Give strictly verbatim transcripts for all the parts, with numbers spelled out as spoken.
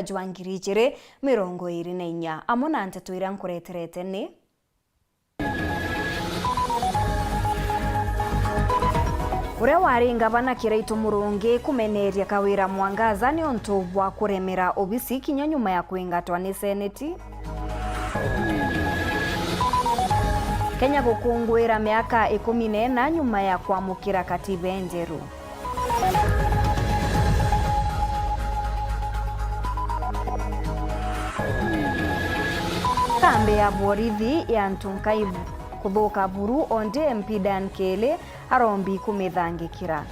jwa ngiri ijiri mirongo iiri na inya. Amwe na nteto iria nkureterete ni: Uria wari ngavana Kiraitu Murungi kumeneria Kawira Mwangaza niuntu bwa kuremera obisi kinya nyuma ya kwingatwa ni seneti. Kenya gukunguira miaka ikumi na ina nyuma ya kwamukira katiba enjeru. Kambi ya borithi ya Ntunkai kuthuka buru, ondi M P Dan Kili arombi kumithangikira.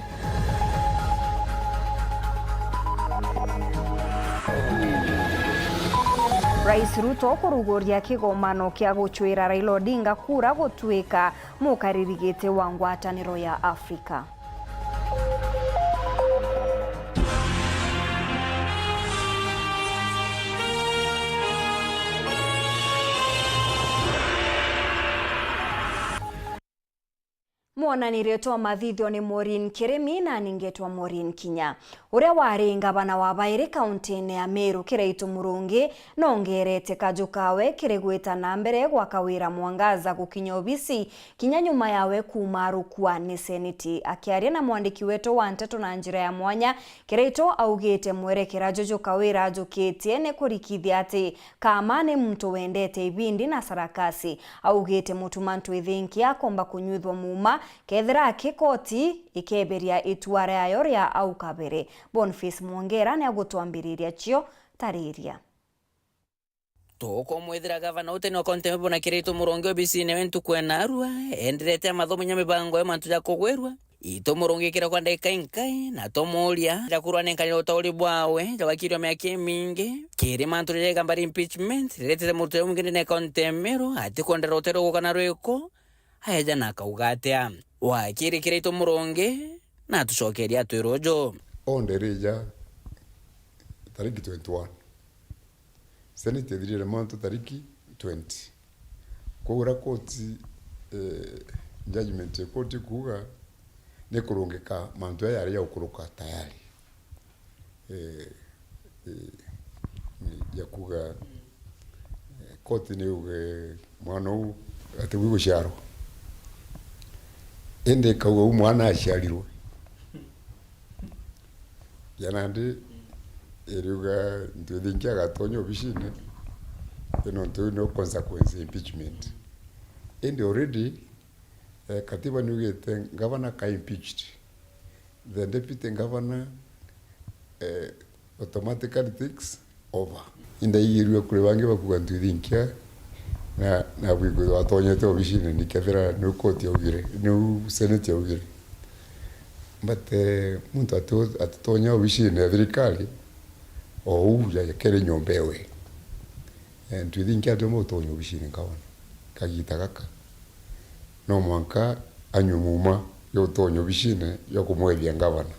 Rais Ruto kuruguria kigomano kia gucwira Raila Odinga kura gutuika mukariri giti wa ngwataniro ya Afrika. Mwonanirie twa mathithio ni Maureen Kirimi, nani ngetwa Maureen Kinya. Uria wari ngavana wa bairi kauntine ya Meru, Kiraitu Murungi, nongerete kaju kawe kiri gwita na mbere gwa Kawira Mwangaza gukinya obisi, kinya nyuma yawe kuuma arukua ni seneti. Akiaria na mwandiki wetu wa nteto na njira ya mwanya, Kiraitu augite mwerekera juju Kawira ajukitie ni kurikithia ati Kama ni muntu wendete ibindi na sarakasi, augite Mutuma Ntwithinkia akomba kunyuithwa muuma kethira aki koti ikeberia itua riayo ria au kabere. Boniface Mwongera ni agutwambiriria cio tariria. Tukumwithira gavana uteni wa kaunti ya Meru na Kiraitu Murungi obisine we ntuku ya narua, enderete amathomo nya mibango ya mantu ja kugwirua. Itumurungikira kwa ndagika inkai, na tumuuria ja kurwa nenkanire utauri bwawe ja wakiri wa miaka imingi kiri mantu jaja igamba ria impeachment riretete muruti umwe ndene ya kaunti ya Meru atikwendera uteru guka na rwiko, aeja na akauga atia? Wakiri Kiraitu Murungi na atucokeria atwira uju. Onde rija tariki twenty-one. Senate ithirire mantu tariki twenty. Kwou uria koti, eh, judgment ya koti kuuga ni kurungika mantu aya yari ya gukuruka tayari. Eh, eh, ni ya kuuga, eh, koti ni yuge mwana uu atigwi guciarwa. Indi ikauga uu mwana aciarirwe. Ya nandi iriuga Ntwithinkia agatonya obicine, nontu iu niyo consequence ya impeachment. Indi already, eh, katiba niugite ngavana ka impeached, the deputy governor, eh, automatically takes over. Indaigirue kuri bangi bakuga Ntwithinkia na, na bwigwe watonyete obicine nikethira niu koti yaugire, niu senate yaugire. But, eh, muntu ati-, atitonya obicine ya thirikari, o uu ya, ya kere nyomba ewe. Eh, Ntwithinkia atiumba gutonya obicine nkabona kagita gaka. No mwanka anyue muuma ya gutonya obicine ya kumwethia ngavana.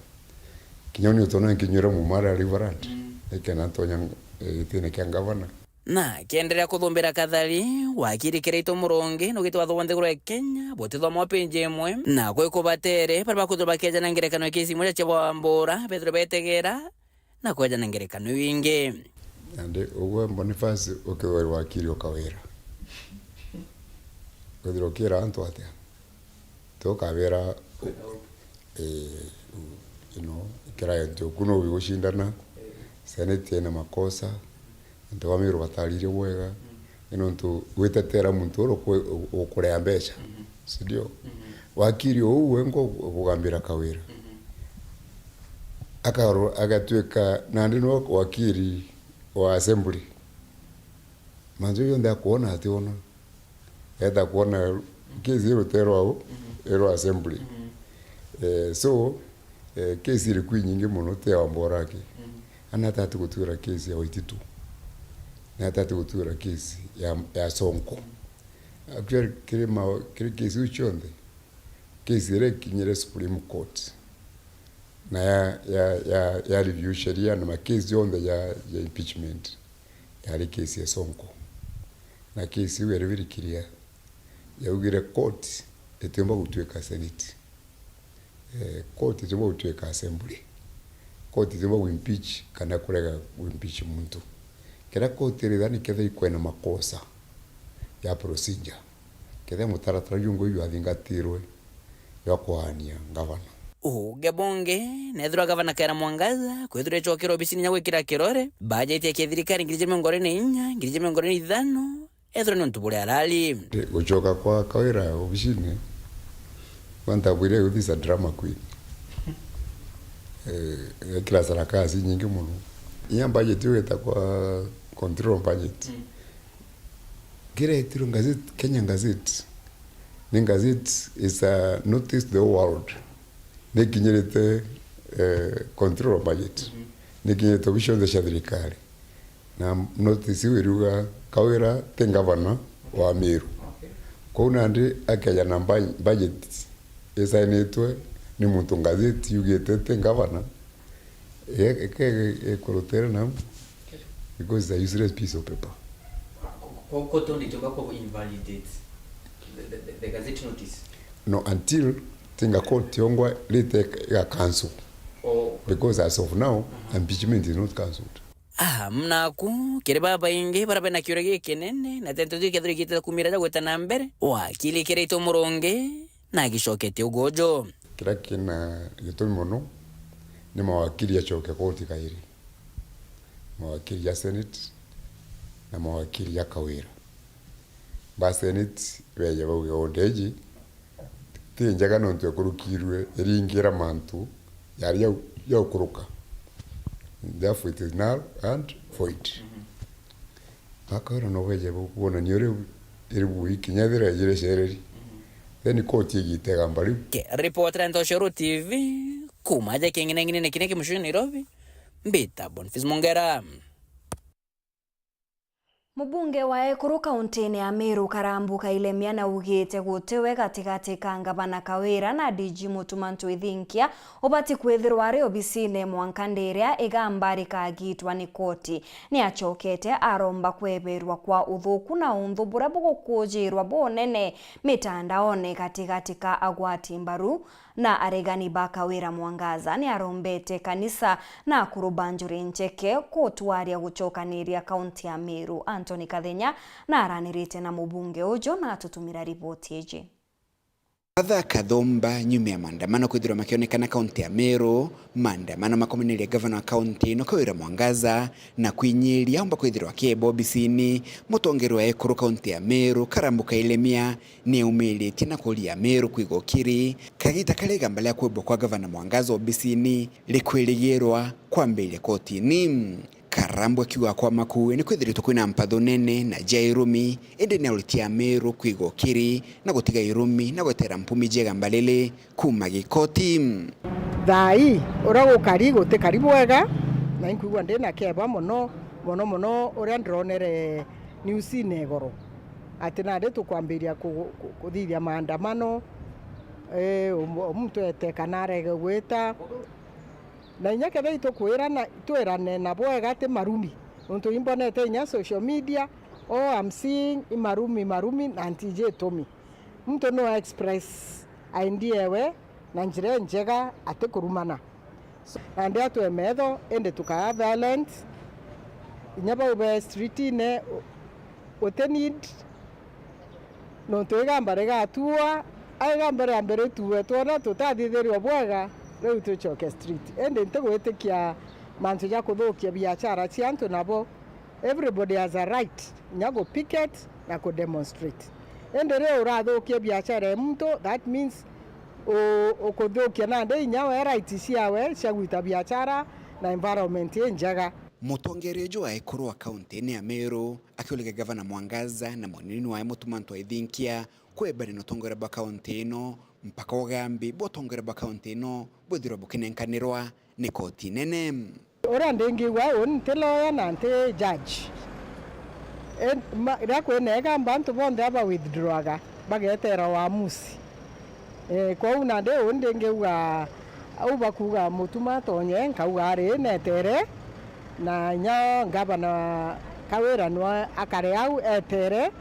Kinya uni utona nkinyuira muuma aria Riverland, mm, nikenda ntonya, eh, gitine kia ngavana. Na akienderea kuthumbira kathari, wakiri Kiraitu Murungi nugite watho bwa nthiguru ya Kenya butithomwa page imwe, na kwi kubatere baria bakwithirwa bakeja na ngerekano ya kesi imwe cia Wambura bethirwe betegera na kweja na ngerekano iu ingi. Nandi ugwe Boniface ukithirwa wakiri o Kawira, withirwa ukira antu atia? Tukabera, eh, you know, client oku no wi gucindana, senate ina makosa, antu ba Meru batarire bwega, ni nontu gwitetera muntu uria ukwe-, ukurea mbeca, si ndio? Wakiri uu wengo ukugambira Kawira. Akaro-, agatuika nandi no wakiri wa assembly. Mantu jonthe akwona ationa. Eta kwona case iruterwa u, irwa assembly. Eh, so, eh, case iri kwi nyingi mono, ti ya Wambora aki. Ana atati gutwira case ya Waititu. Na atati gutwira case ya, ya Sonko. Actually, kiri ma-, kiri case iu cionthe, case iria ikinyire Supreme Court, na ya, ya, ya, ya review sheria na ma case jonthe ja, ja impeachment, yari case ya Sonko. Na case iu yari very clear. Yaugire court itiumba gutuika Senate. Eh, court itiumba gutuika Assembly. Koti itiumba gwimpeach kana kurega gwimpeach muntu. Kiria koti iritha ni kethira ikwena makosa ya procedure, kethira mutaratara jungwa jwathingatirwe jwa kuaania ngavana. Uge bungi, nethirwa gavana Kawira Mwangaza kwithirwa icokera obisini nya gwikira kirore bajeti ya kithirikari ngiri ijiri mirongo iri na inya, ngiri ijiri mirongo iri na ithano, ethirwa ni untu buria arari. Gucoka kwa Kawira obisini, kwanza bwire youth is a drama queen. Eh, kila sarakasi nyingi muno. Iya budget yo gwita kwa control budget. Mm. Kiretirwe gazette, Kenya Gazette. Ni gazette is a notice the whole world. Nikinyirite, eh, control budget. Mm-hmm. Nikinyirite obici cionthe cia thirikari. Na notice iu iriuga Kawira ti ngavana wa Meru. Okay. Kwou nandi akeja na mba-, budget isainitwe ni muntu ngazeti yugite ti ngavana, e-, eke-, ekurutere na because it's a useless piece of paper. Ko-, ko-, ko-, to nitiumba ku invalidate the, the, the, the gazette notice? No, until tinga court yongwa rite iga cancel. Oh. Because as of now, uh-huh, impeachment is not cancelled. Aha, mnaku, kiri babaingi baria bena kiuria gikinene, na teto iu ikethirwa igiitite kumira ja gwita na mbere, wakili Kiraitu Murungi na agicoketie uguo uju. Kiria kina gitumi mono ni mawakili acoke koti kairi. Mawakili ja Senate na mawakili ja Kawira. Ba Senate beeja bauge order iji ti njega nontu ekurukirwe iringira mantu yari jau, jaukuruka. Therefore it is null and void. Mhm. Bakawira no beeje bu-, bwonania uria iri bui kinya ethira ejire cereri. Mhm. Then court igite igamba riu. Ke-, ripotera Ntoshoro T V, kuma aja kinginenginene kiria ki mucii Nairobi, mbita Boniface Mongera. Mubunge wa ekuru kauntine ya Meru Karambu Kailemia naugite gutiwe gatigati ka ngavana Kawira na D G Mutuma Ntwithinkia ubati kwithirwa ari obisine mwanka ndiria igamba rikagitwa ni koti. Ni acokete aromba kweberwa kwa uthuku na unthu buria bugukujirwa bunene mitandaone gatigati ka agwati mbaru na aregani ba Kawira. Mwangaza ni arombete kanisa na akuru ba Njuri Njeke kutwaria gucokaniria kaunti ya Meru. Anthony Kathenya na aranirite na mubunge uju na atutumira riboti iji. Martha Kathumba, nyuma ya maandamano kwithirwa makionekana kaunti ya Meru, maandamano makomanirie gavana wa kaunti ino Kawira Mwangaza na kwinyiria aumba kwithirwa akieba obisini, mutongeria wa ekuru kaunti ya Meru Karambu Kailemia ni aumiritie na kuria Meru kwiga ukiri, kagita karia igamba ria kwebwa kwa gavana Mwangaza obisini rikwirigirwa kwambiria kotini. Karambu akiuga kwa makuwe ni kwithiritwe kwina mpatho nene na ja irumi, indi ni auritie Ameru kwiga ukiri na gutiga irumi na gwetera mpumi ja igamba riri kuuma gikoti. Thaa ii uria gukari gutikari bwega, na inkwigua ndi na keba mono, mono mono uria ndironere newsine igoro, ati nandi tukwambiria ku-, ku-, kuthithia maandamano, eh, um-, muntu ete kana arege gwita. Na inya kethira itukwirana, twirane na bwega ti marumi, nontu imbonete inya social media, all I'm seeing i marumi, marumi, na ntiji itumi. Muntu no express idea ewe na njira injega atikurumana. So, nandi atwe metho, indi tukaa violent. Inya bau be streetine, u-, uti need, nontu igamba rigatuua, a igamba ria mbere rituue, twona tutathithirio bwega, riu tucoke street. Indi ntigwitikia mantu ja kuthukia biachara cia antu nabo. Everybody has a right inya gu picket na ku demonstrate. Indi riu urathukia biachara ya muntu, that means u-, ukuthukia nandi inya we right ciawe cia gwita biachara na environment injega. Mutongeria uju wa ekuru wa kaunti ya Meru akiuriria gavana Mwangaza na munini wae Mutuma Ntwithinkia kwebania na utongeria bwa kaunti ino mpaka ugambi bwa utongeria bwa kaunti ino bwithirwe bukinenkanirwa ni koti nene. Uria ndingiuga, uu nti lawyer na nti judge. E, ma, riria kwina igamba antu bonthe aba withdrawga, bagetera waamusi. E, kwou nandi uu ndingiuga, au bakuuga Mutuma atonye, nkauga ari netere, na inya ngavana Kawira nwe akare au etere.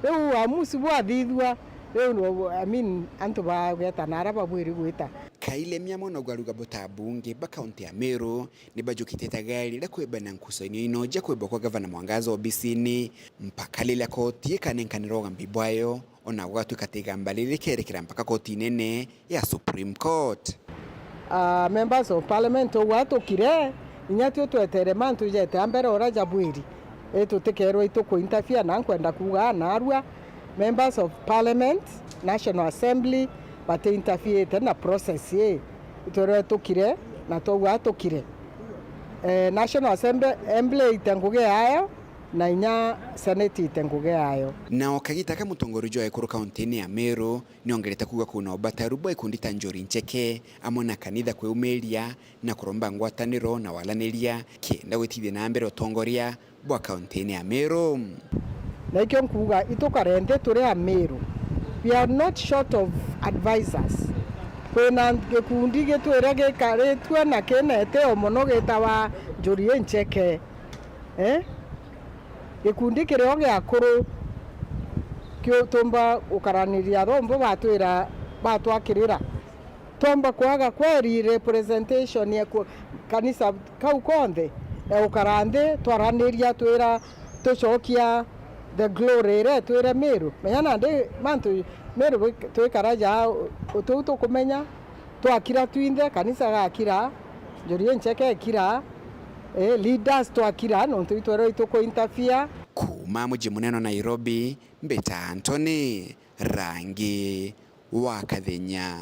Riu waamusi bwathithua, Riu no, I mean, antu bagweta na aria babwiri gwita. Kailemia mwana ugaruga buta bungi ba kaunti ya Meru ni bajukite itagari ria kwibana nkusanio ino ja kwibwa kwa gavana Mwangaza obisini mpaka riria koti ikanenkanira ugambi bwayo, ona gugatuika tigamba riri rikerekera mpaka koti nene ya Supreme Court. Ah, members of parliament ugwatukire, inya tio twetere mantu jete ambere uria jabwiri. Ii tutikerwa itukuinterfere, na nkwenda kuuga narua, members of parliament, National Assembly, batiinterferete na process ii. Itwerwa itukire na twauga atukire. Eh, National Assembly, Assembly ite ngugi yayo, na inya Senate ite ngugi yayo. Nao kagita ka mutongoria jwa ekuru kauntiine ya Meru niongerete kuuga kwina ubataru bwa ikundi ta Njuri Ncheke amwe na kanitha kwiumiria na kuromba ngwataniro na walaniria kenda gwitithia na mbere utongoria bwa kauntiine ya Meru. Na ikio nkuuga, itukare nthi turi Ameru. We are not short of advisors. Kwina gikundi gitwire gikaritue na kina itio mono gitawa Njuri Ncheke. Eh? Gikundi kirio gia akuru kiu tumba gukaraniria rombo batwira, batwakirira. Twomba kwaga kweri representation ya ku-, kanisa kau konthe, ya gukara nthi twaraniria twira tucokia the glory iria twire Meru. Menya nandi mantu Meru bwi-, twikara ja u-, utiu tukumenya, twakira twinthe, kanisa gakira, Njuri Ncheke ekira, eh, leaders twakira, nontu itwerwa itukuinterfere. Kuuma muji munene wa Nairobi, mbita Anthony Rangi wa Kathenya.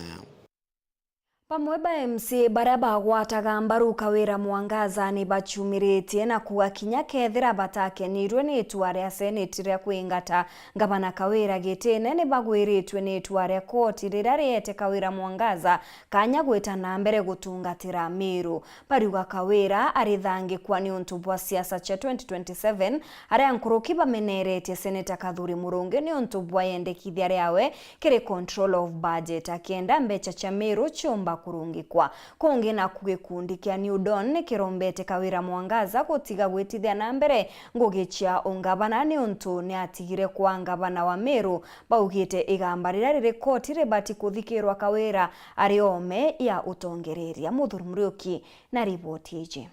Bamwe ba M C A baria bagwataga mbaru Kawira Mwangaza ni bachumiritie na kuuga kinya kethira batakenirue ni itua ria Seneti ria kwingata Ngavana Kawira gitine, ni bagwiritue ni itua ria koti riria riete Kawira Mwangaza kanya gwita na mbere gutungatira Meru. Bariuga Kawira arithangikwa niuntu bwa siasa cia twenty twenty seven, aria nkuruki bameneretie Seneta Kathuri Murungi niuntu bwa yendekithia riawe kiri control of budget, akienda mbecha cia Meru ciumba kurungikwa. Kungi naku gikundi kia New Dawn ni kirombete Kawira Mwangaza gutiga gwitithia na mbere ngugi cia ungavana niuntu ni atigire kwa ngavana wa Meru. Baugite igamba riria riri koti ribati kuthikirwa Kawira ari oome ya utongereria. Muthuri Muriuki na riboti iji.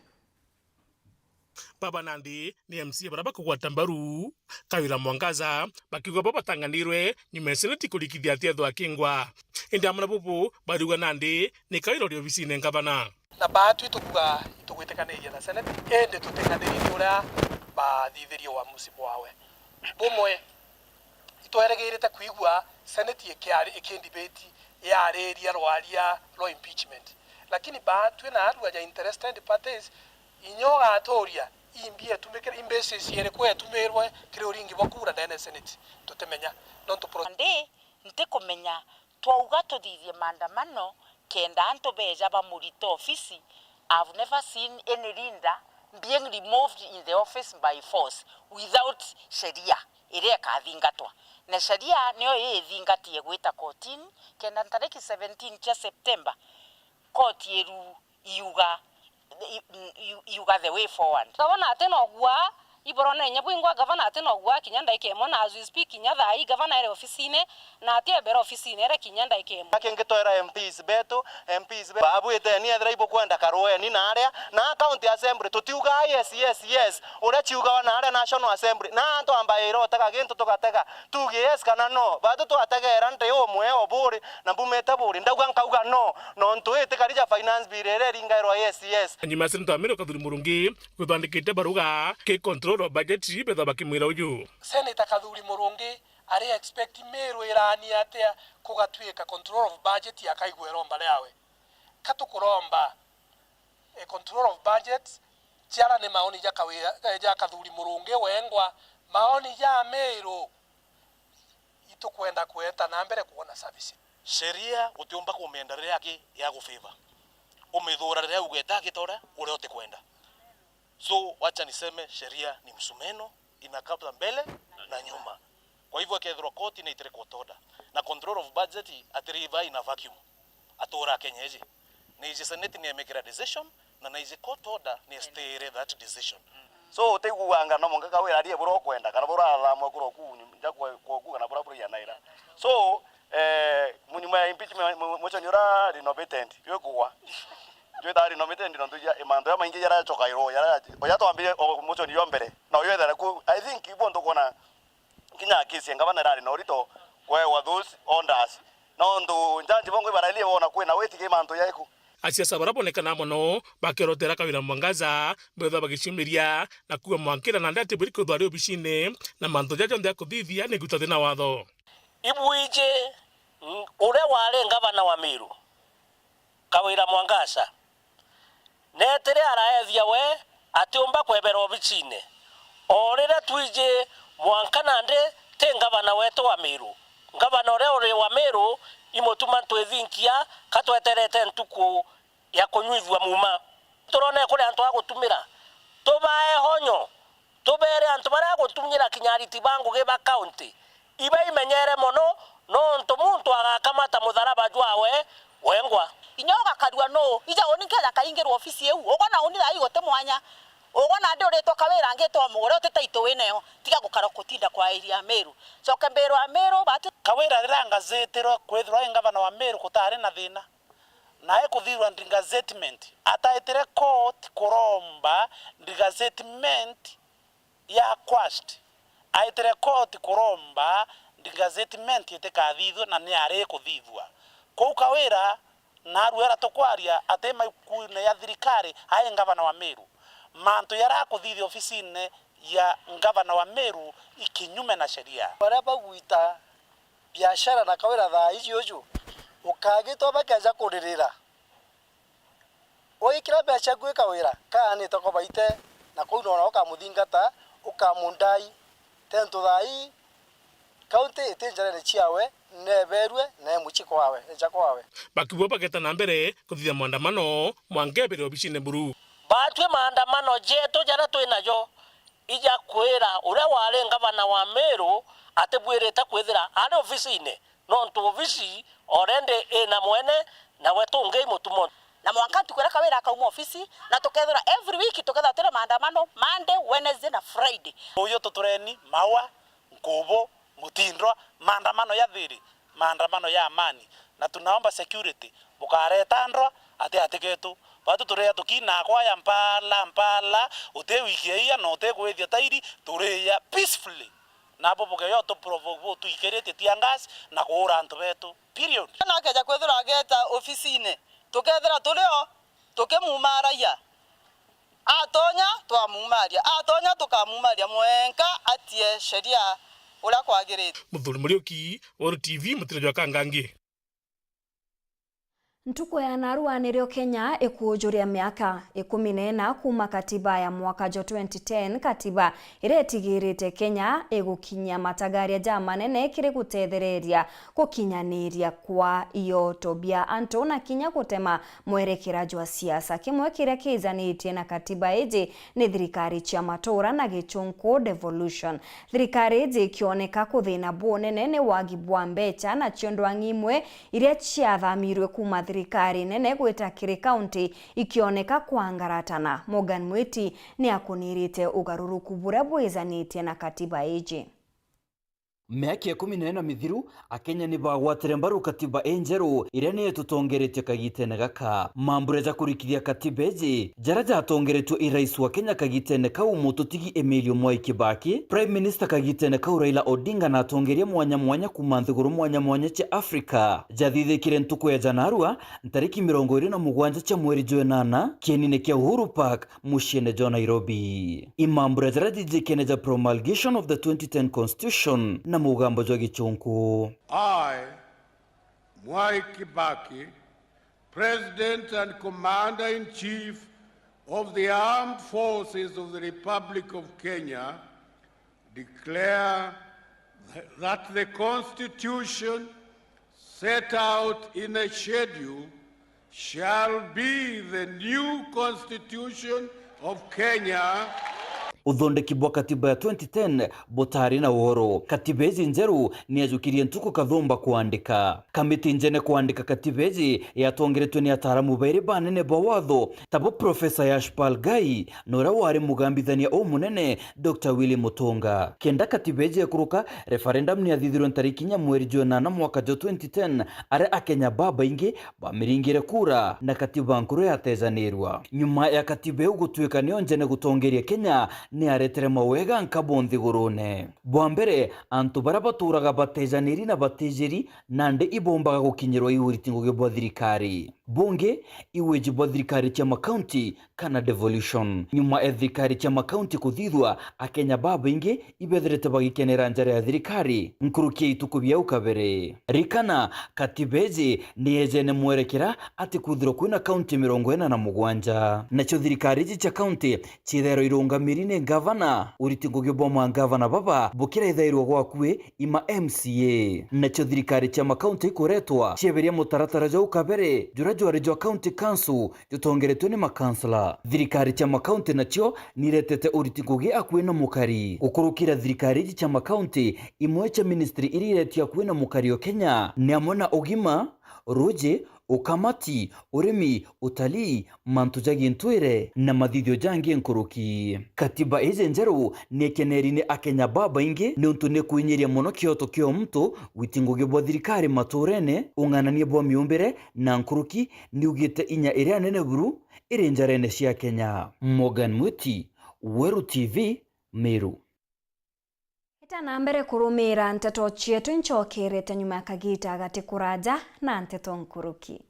Baba nandi ni M C A baria bakugwata mbaru Kawira Mwangaza, bakiuga bo batanganirwe nyuma ya seneti kurikithia ati ethwa akingwa. Indi amwe na bubu bariuga nandi ni Kawira uri obisine ngavana. Na baatwi tukuga itugwitikanirie na seneti, indi tutikaniririe uria bathithirie uamusi bwawe. Bumwe, itweregeirite kwigua seneti ikiari-, ikindibeti yariria rwaria rwa impeachment. Lakini baatwi na arua ja interested parties, inya ugaturia, imbi etumikire, imbeca iriku etumirwe kiri uringi bwa kura ndene seneti? Tutimenya. Nontu pro- Ndi, ntikumenya, twauga tuthithie maandamano kenda antu beeja bamurite ofisi. I've never seen any leader being removed in the office by force without sheria iria ikathingatwa. Na sheria niyo iithingatie gwita kotini, kenda ntariki seventeen cia September, koti iru iuga, i-, i-, iuga the way forward. Gavana ati no gua, iborone inya bwingwa, gavana ati no gua kinya ndaika imwe, na as we speak, kinya thaa ii gavana ere ofisine, na ati ebere ofisine ere kinya ndaika imwe. Na kingi twera M Ps betu, M Ps be-, babwiteni, ethira ibukwenda karueni na aria, na county assembly, tutiuga yes, yes, yes, uria ciugawa na aria National Assembly, na antu ambaira utega gintu tugatega, tuuge yes kana no, batu twategera nti umwe o buri, na mbumite buri, ndauga nkauga no, nontu ii ti kari ja finance bill iria iringairwa yes, yes. Nyuma ya Seneta wa Meru Kathuri Murungi kwithwa andikite baruga ki control of budget, bethwa bakimwira uju. Seneta Kathuri Murungi ari expect Meru irani atia kugatwika control of budget akaigua iromba riawe? Ka tukuromba, eh, control of budget, ciara ni maoni ja Kawira, eh, ja Kathuri Murungi wengwa, maoni ja Meru. Itukwenda kweta na mbere kwona services. Sheria utiumba kumienda riria aki ya gufavor. Umithura riria ugweta agitore uria utikwenda. So, wacha niseme sheria ni msumeno, inakata mbele na nyuma. Kwa hivyo, ikethirwa koti ni itire court order, na control of budget atiri iva in a vacuum. Atura Kenya iji. Ni iji Senate ni emekira decision, na na iji court order ni estayire that decision. So, utiguanga no mwanka Kawira arie buria ukwenda, kana buria athama kura oku nja kwa, kwa oku, kana buria buria naira. So, eh, mu-, nyuma ya impeachment, mu-, motion ura renovated, yo kugwa. Yo ita renovated nontu ja, mantu ya maingi jarachokairwo, jara, oja twambire o motion yo mbere. Na yo ethera ku, I think, ibo ntukona kinya kesi ya ngavana irari na urito kwewa those orders. Nontu njanji bongo ibarairie bona kwina witigi mantu jaiku. Asiasa bara bonekana mono bakerotera Kawira Mwangaza, bethwa bagiciumiria na kuuga mwankira nandi atibwiri kwithwa ari obicine, na mantu jaja jonthe akuthithia ni gwita thina watho. Ibwiji, ng-, uria wari ngavana wa Meru, Kawira Mwangaza, netire araethia we atiumba kwebera obicine. O riria twiji mwanka nandi ti ngavana wetu wa Meru. Ngavana uria uri wa Meru imutuma twithinkia ka tweterete ntuku ya kunyuithua muuma. Turone kuri antu a gutumira. Tubae honyo. Tubere antu baria gutumira kinya ariti ba ngugi ba kaunti. Ibaimenyere mono, nontu muntu agakamata mutharaba jwawe wengwa. Inya ugakarua nuu? Ija uni nkeja kaingirwa ofisi iu. Ugwa na uni thaa ii guti mwanya. Ugwa nandi uritwa Kawira angitwa mugure uti title winayo. Tiga gukara gutinda kwairia Meru. Coke mbirwa Meru, batu. Kawira riria angazitirwe kwithirwa i ngavana wa Meru gutari na thina. Na ikuthithwa degazettement, ataitire court kuromba degazettement ya quashed. Aitire court kuromba degazettement itikathithwe na ni ari ikuthithwa. Kuu Kawira, narua era tukwaria ati maikuine ya thirikari ai ngavana wa Meru. Mantu jaria akuthithia ofisine ya ngavana wa Meru i kinyume na sheria. Baria bagwita biashara na Kawira thaa iji uju, ukagitwa bakeja kuririra. Ugikira mbeca ciaku wi Kawira, kaanite ko baite, na kuu noona ukamuthingata, ukamundai. Tentu thaa ii, kaunti iti njarene ciawe, neberue, na e mucii kwawe, eja kwawe. Bakiuga bageta na mbere kuthithia maandamano, mwanka ebere obicine buru. Batwi maandamano jetu jaria twi najo, ija kwira uria wari ngavana wa Meru atibwirite kwithira ari obicine, nontu obici already ina mwene, nawe tungi i mutumo. Na mwanka ntuku iria Kawira akauma obici, na tukethirwa every week tukethirwa twina maandamano Monday, Wednesday na Friday. Uyu tutureni, Maua, Nkubu, Mutindwa, maandamano ya thiri, maandamano ya amani, na tunaomba security, bukareta ndwa ati ati getu. Batu turia tukinaa kwaya mpala, mpala, uti wikia ia na uti kwithia tairi, turia peacefully. Nabo bugeyo tu provoke bu tuikiritie tear gas na kuura antu betu. Period. Na akeja kwithirwa ageta ofisine, tukethira turi o tukimumaragia. Atonya, twamumaria. Atonya, tukamumaria mwenka atie sheria uria kwagirite. Muthuri Muriuki, Weru T V, mutino jwa Kangangi. Ntuku ya narua nirio Kenya ikuujuria miaka ikumi na ina kuuma katiba ya mwaka jwa twenty ten, katiba iria itigirite Kenya igukinyia matagaria ja manene kiri gutethereria gukinyaniria kwa ioto bia antu na kinya gutema mwerekera jwa siasa. Kimwe kiria kijanitie na katiba iji ni thirikari cia matura na gichunku devolution. Thirikari iji ikioneka kuthina bunene ni wagi bwa mbecha, nacio ndwang'i imwe iria ciathamirwe kuuma thirikari nene gwita kiri kaunti ikioneka kwangaratana. Morgan Mwiti ni akunirite ugaruruku buria bwijanitie na katiba iji. Miaka ikumi na ina mithiru, Akenya ni bagwatire mbaru katiba injeru iria niyo itutongeretie kagitene gaka. Mambura ja kurikithia katiba iji, jaria jatongeretue i rais wa Kenya kagitene kau, mututigi Emilio Mwai Kibaki, Prime Minister kagitene kau Raila Odinga, na atongeria mwanya mwanya kuuma nthiguru mwanya mwanya cia Africa, jathithikire ntuku ya janarua, ntariki mirongo iri na mugwanja cia mweri jwa inana, kienine kia Uhuru Park, muciene jwa Nairobi. I mambura jaria jijikene ja promulgation of the twenty ten constitution na mugambo jwa gichunku. I, Mwai Kibaki, President and Commander-in-Chief of the Armed Forces of the Republic of Kenya, declare th-, that the Constitution set out in a schedule shall be the new Constitution of Kenya. Uthondeki bwa katiba ya twenty ten butari na uhoro. Katiba iji njeru ni yajukirie ntuku kathumba kuandika. Kamiti njene kuandika katiba iji yatongeretwe ni ataaramu bairi banene ba watho, tabo Profesa Yashpal Ghai na uria wari mugambithania umunene Doctor Willy Mutunga. Kenda katiba iji ikuruka, referendum ni yathithirwe ntariki inya mweri jwa nana mwaka jwa twenty ten, aria Akenya babaingi bamiringire kura na katiba nkuru yatejanirwa. Nyuma ya katiba iu gutuika niyo njene gutongeria Kenya, ni yaretere mawega nkabu nthigurune. Bwa mbere, antu baria baturaga batejaniri na batijiri nandi ibombaga gukinyirwa i uriti ngugi bwa thirikari. Bungi, i wiji bwa thirikari cia makaunti kana devolution. Nyuma ya thirikari cia makaunti kuthithwa, Akenya babaingi ibethirite bagikenera njara ya thirikari nkuruki ya ituku bia au kabere. Rikana, katiba iji ni yejene mwerekera ati kwithirwa kwina kaunti mirongo ina na mugwanja. Nacio thirikari iji cia kaunti ciithairwa irungamiri ni ngavana, uriti ngugi bwa mangavana baba bukiraithairwa gwakui i ma M C A. Nacio thirikari cia makaunti ikuretwa cieberia mutaratara jwa au kabere, juria jwari jwa county council jutongeretwe ni makansela. Thirikari cia makaunti nacio niretete uriti ngugi akui na mukari. Gukurukira thirikari iji cia makaunti, imwe cia ministry iria iretie akui na mukari o Kenya ni amwe na ugima, ruji, ukamati, urimi, utalii, mantu ja gintwire na mathithio jangi nkuruki. Katiba iji njeru ni ikeneri ni Akenya babaingi niuntu ni kwinyiria mono kioto kia muntu, witi ngugi bwa thirikari maturene, ung'anania bwa miumbire na nkuruki, niugite inya iria nene buru iri njarene cia Kenya. Morgan Mwiti, Weru T V, Meru. Ita na mbere kurumira nteto cietu, ncokerete nyuma ya kagita gati kuraja na nteto nkuruki.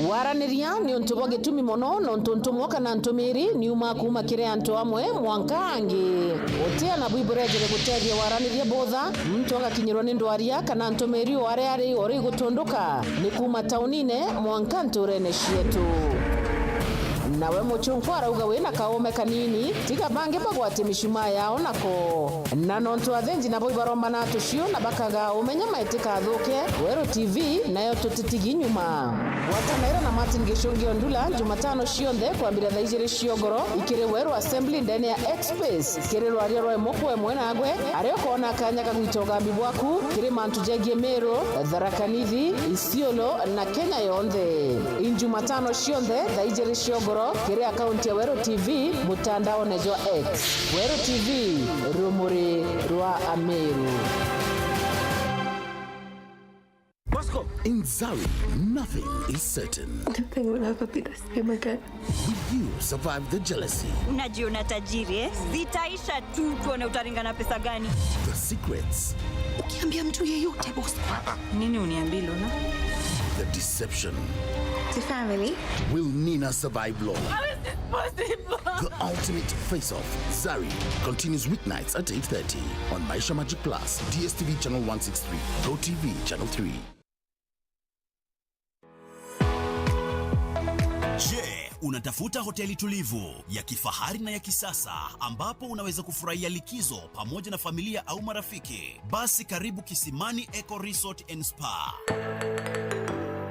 Waraniria ni untu bwa gitumi mono, nontu ntumwa kana ntumiri ni yumaa kuuma kiri antu amwe mwanka angi. Guti ana bwi burejere gutethia waraniria butha, muntu agakinyirwa ni ndwaria kana ntumiri o aria ari ori gutunduka, ni kuuma taunine mwanka nturene cietu. Nawe muchunkwa arauga wina kaume kanini, tiga bangi bagwate micumaa yao nako. Na nontu athenji nabo ibarombana tucio na bakaga umenya maitikathuke, Weru T V nayo tutitigi nyuma. Gwatanaira na Martin Gicungi Ondula Jumatano cionthe kwambira thaa ijiri cia ugoro ikiri Weru Assembly ndene ya X-Space, kiri rwaria rwa imwe kwa imwe nagwe, aria ukoona kanya ga gwita ugambi bwaku kiri mantu jegie Meru, Tharaka Nithi, Isiolo na Kenya yonthe. Injumatano cionthe thaa ijiri cia ugoro kiri akaunti ya Weru T V mutandaone jwa X. Weru T V, rumuri rwa Ameru. In Zari, nothing is certain. Nothing will ever be the same again. Will you survive the jealousy? Unajiona tajiri, eh? Zitaisha tu, tuone utaringa na pesa gani. The secrets. Ukiambia mtu yeyote, boss. Nini uniambie, Lona? The deception. The family. Will Nina survive, Lona? How is this possible? The ultimate face-off, Zari, continues weeknights at eight thirty on Maisha Magic Plus, D S T V channel one six three, Go T V channel three. Je, unatafuta hoteli tulivu, ya kifahari na ya kisasa ambapo unaweza kufurahia likizo pamoja na familia au marafiki? Basi karibu Kisimani Eco Resort and Spa.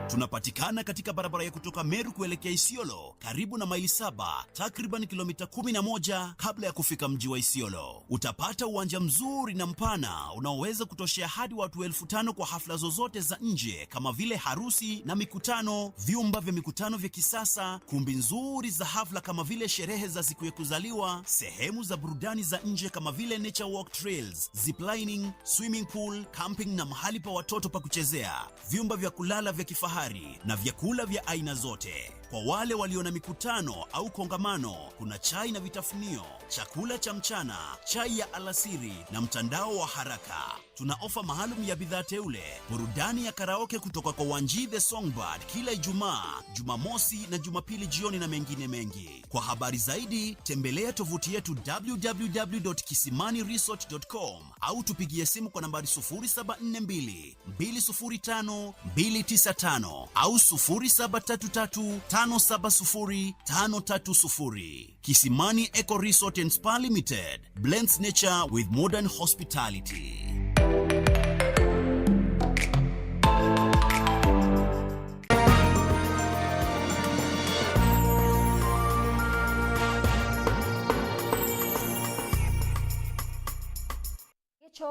Tunapatikana katika barabara ya kutoka Meru kuelekea Isiolo, karibu na Maili Saba, takriban kilomita kumi na moja kabla ya kufika mji wa Isiolo. Utapata uwanja mzuri na mpana unaoweza kutoshea hadi watu elfu tano kwa hafla zozote za nje kama vile harusi na mikutano, vyumba vya mikutano vya kisasa, kumbi nzuri za hafla kama vile sherehe za siku ya kuzaliwa, sehemu za burudani za nje kama vile nature walk trails, ziplining, swimming pool, camping na mahali pa watoto pa kuchezea, vyumba vya kulala vya kifahari na vyakula vya aina zote. Kwa wale walio na mikutano au kongamano, kuna chai na vitafunio, chakula cha mchana, chai ya alasiri na mtandao wa haraka. Tuna ofa maalum ya bidhaa teule, burudani ya karaoke kutoka kwa Wanji the Songbird kila Ijumaa, Jumamosi na Jumapili jioni na mengine mengi. Kwa habari zaidi, tembelea tovuti yetu w w w dot kisimani resort dot com au tupigie simu kwa nambari sufuri saba nne mbili, mbili sufuri tano, mbili tisa tano au sufuri saba tatu tatu, tano saba sufuri, tano tatu sufuri. Kisimani Eco Resort and Spa Limited blends nature with modern hospitality.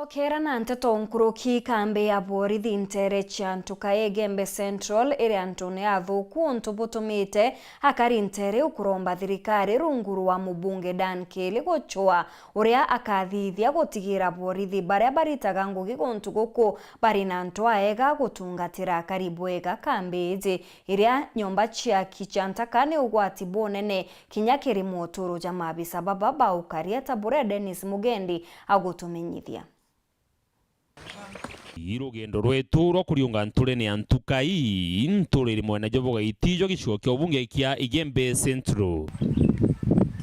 Kera na nteto nkuruki, kambi ya borithi nteere cia Ntukai Igembe Central iri antune athuku, untu butumite akari nteere iu kuromba thirikari rungu rwa mubunge Dan Kili gucua uria akathithia gutigira borithi baria baritaga ngugi guntu guku bari na antu aega gutungatira akari bwega. Kambi iji iria nyomba ciaki cia ntaka ni ugwati bunene kinya kiri moturo ja maabisa baba ba ukaria, ta buria Dennis Mugendi agutumenyithia. I rugendo rwetu rwa kuriunga nturene ya Ntukai, nturiri mwena jwa Bugaiti jwa gicigo kia ubunge kia Igembe Central.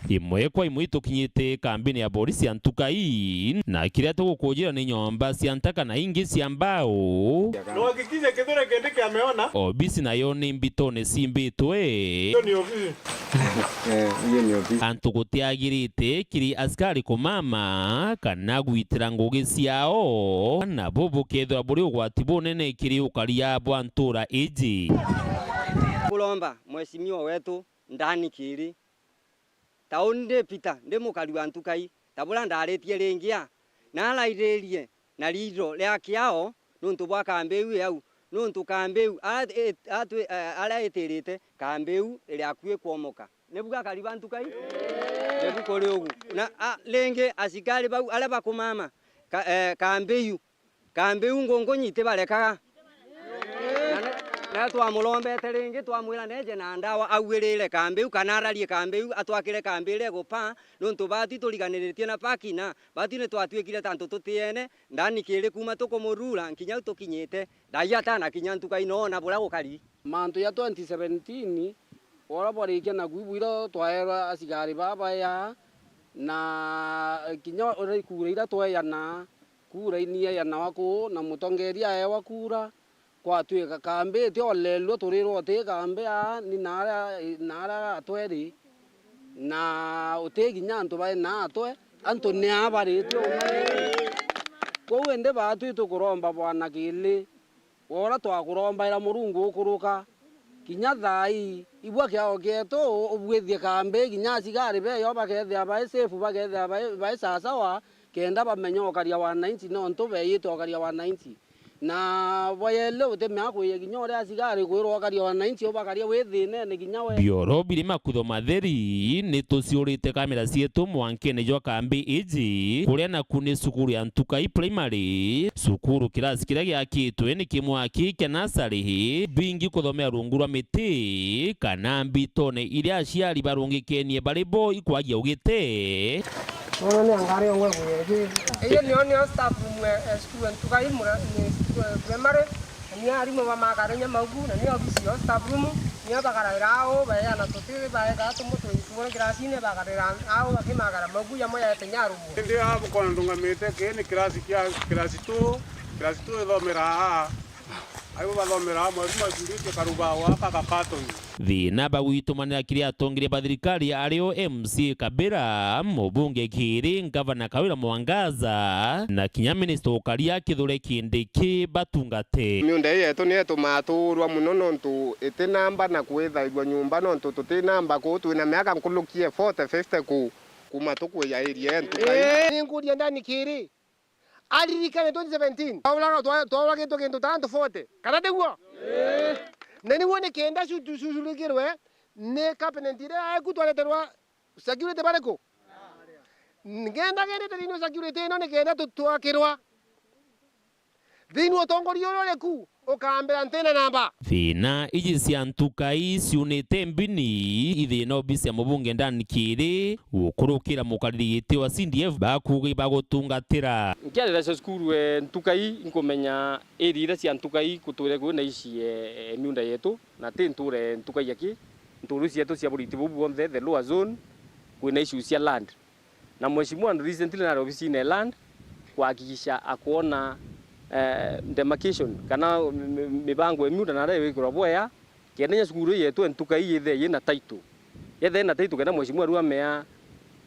Imwe kwa imwe itukinyite kambini ya borisi ya Ntukai, na kiria tugukujira ni nyomba cia ntaka na ingi cia mbao. Uhakikishe Kithure Kindiki ameona. Obisi nayo ni mbitone cimbitwe. Hiyo ni ofisi. Eh, hiyo ni ofisi. Antu gutiagirite kiri askari kumama kana gwitira ngugi ciao, nabo bukethirwa buri ugwati bunene kiri ukaria bwa ntura iji. Kuromba mheshimiwa wetu Ndani Kiri, ta uni ndi Peter, ndi mukari wa Ntukai, ta buria ndaritie ringi a, na arairirie na riitho ria kiao nuntu bwa kambi iu yau, nuntu kambi iu ara-, i-, atwi-, eh, aria itirite, kambi iu iri akui kwomoka. Nibu akari ba Ntukai? Nibu kuri ugu. Na, a, ringi asikari bau aria bakumama ka-, eh, kambi iu, kambi iu ngungunyi itibarekaga. Na ni-, na twamurombete ringi, twamwira neeje na ndawa, auirire kambi iu, kana ararie kambi iu, atwakire kambi iria igupaa, nuntu baatwi turiganiritie na paki na baatwi ni twatwikire ta antu tutiene, Ndani Kiri kuuma tukumurura nkinya au tukinyite, thaai atanakinya Ntukai noona buria gukari. Mantu ja twenty seventeen, uria bwarikia naku ibwira twaerwa asigari baa baea, na kinya uria ikura iria tweyanaa, kura inieyanagwa kuu, na mutongeria aewa kura, kwatwika kambi itiorerua, turirwa uti kambi aa, ni naaria, naaria atweri, na uti kinya antu bai naatwe, antu ni aa bariti umwe. Kwou indi baatwi tukuromba Bwana Kili, wora twakurombaira Murungu ukuruka, kinya thaa ii, ibua kiao kietu, ubwithie kambi, kinya asigari beyo bakethia bai safe, bakethia bai, bai sawasawa, kenda bamenya ukaria wananchi nontu beyite ukaria wananchi. Na bwayele utemea kwiya kinya uria asigari kwirwa ukaria wananchi, ubakaria wi thinene kinya we. Bioro biri makutho matheri, ni tuciurite kamera cietu mwankene jwa kambi iji, kuria naku ni cukuru ya Ntukai Primary, cukuru kirasi kiria giakitwe ni kimwe aki kia nasari, bingi kuthomera rungu rwa miti, kana mbitone iria aciari barungikenie bari bo ikwagia ugite. Ona ni angari ongwe kuyeje. Iyo niyo, niyo staff room, eh, eh, cukuru ya Ntukai mura-, ni cukuru ya primary. Na niyo arimu bamakarenya maugu, na niyo ofisi yo staff room, niyo bakaraira au, baeana tuti, baega tumu twi-, tubure kirasine, bakarira au, bakimakara maugu jamo jaete nyarumu. Indi aa bukona ndungamite, kii ni kirasi kia, kirasi two, kirasi two ithomera aa. Aibo bathomera aa, mwarimu acurite karubao aka ga carton. Thina bagwitumanira kiri atongeria ba thirikari ario M C A Kabira, mubunge Kiri, ngavana Kawira Mwangaza, na kinya minista ukaria Kithure Kindiki batungate. Miunda ii yetu ni itumaa tuurwa mono nontu iti namba na kwithairua nyumba nontu tuti namba kuu twina miaka nkuruki ya forty, fifty kuu kuma tukwija area yetu kai. Ni nkuria Ndani Kiri. Aririkane twenty seventeen, twauraga-, twa-, twauragitwe kintu ta antu forty. Kana tiguo? Na niguo ni kenda cu-, tu-, cucurikirwe ni cabinet iria eku twareterwa security bariku? Ngenda gendete thiini wa security ino ni kenda tu-, twakirwa thiini wa utongoria uria uriku. Ukambira ntina namba. Thina iji cia Ntukai ciunite mbini, ithina obisi ya mubunge Dan Kiri, gukurukira mukariri giti wa C D F bakuuga ibagutungatira. Nkiarira cia cukuru, eh, Ntukai, nkumenya area iria cia Ntukai kutwire kwina ici, eh, miunda yetu, na ti nture Ntukai aki, nturu cietu cia buriti buu bwonthe, the lower zone, kwina issues cia land. Na mheshimiwa recently nari obisine ya land kuhakikisha akwona, eh, demarcation kana mi-, mi-, mibango ya miunda naria iwikirwa bwea, kenda inya cukuru ii yetu ya Ntukai yithire yina title. Yethire yina title kenda mheshimiwa riu amea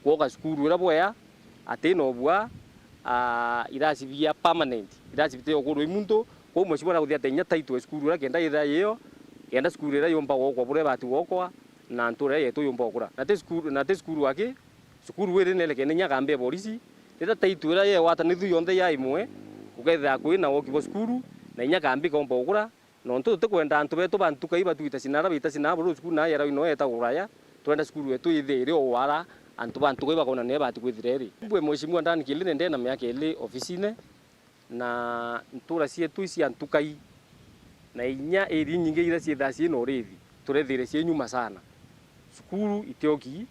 kwoka cukuru iria bwea, atina ubua, ah, irasi bia permanent, irasi bitiyo kurwa i muntu, kwou mheshimiwa nakuthia ati inya title ya cukuru iria kenda yithira yiyo, kenda cukuru iria yumba gwokwa buria ibati gwokwa, na ntura iria yetu yumba gukura. Na ti cukuru, na ti cukuru aki, cukuru iri nerekene inya kambi ya borisi, Riria title iria yegwatanithua yonthe ya imwe, ukethira kwina woki bwa cukuru, na inya kambi kaumba gukura, nontu tutikwenda antu betu ba ntuka ii batwita cinara, baita cinara, buru cukuru na yera ino yeta guraya, twenda cukuru yetu ithire iri o wara, antu ba ntuka ii bakona ni ibati kwithira iri. Mbwe Mheshimiwa Dan Kili ni ndena miaka ili ofisine, na ntura cietu ii cia ntuka ii, na inya area inyingi iria ciithaa ciina urithi, turethire cii nyuma sana. Cukuru itioki,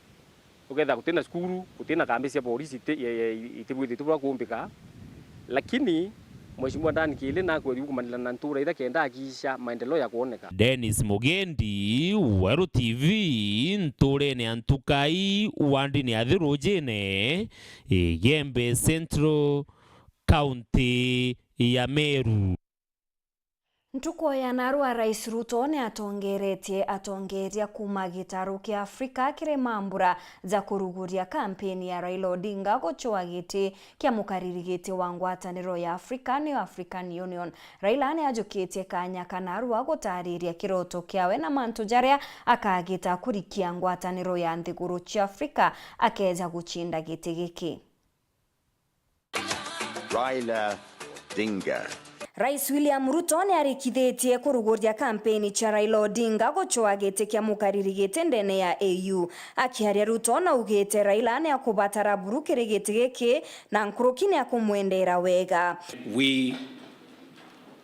ukethira gutina cukuru, gutina kambi cia polisi iti-, ye-, ye-, itibwithitwe buria kuumbika, lakini Mheshimiwa Dan Kili nakweri gukumanira na ntura iria kenda akiisha maendeleo ya kuoneka. Dennis Mugendi, Weru T V, nturene ya Ntukai, wandini ya Thirujine, Igembe Central, kaunti ya Meru. Ntuku ya narua, Rais Ruto ni atongeretie atongeria kuuma gitaru kia Afrika kiri mambura ja kuruguria kampeni ya Raila Odinga gucwaa giti kia mukariri giti wa ngwataniro ya Afrika, niyo African Union. Raila ni ajukitie kanya ka narua gutariria kiroto kiawe na mantu jaria akagita kurikia ngwataniro ya nthiguru cia Afrika akeja gucinda giti giki. Raila Odinga. Rais William Ruto ni arikithitie kuruguria kampeni cia Raila Odinga gucwaa giti kia mukariri giti ndene ya A U. Akiaria, Ruto naugite Raila ni akubatara buru kiri giti giki na nkuruki ni akumwendera wega. We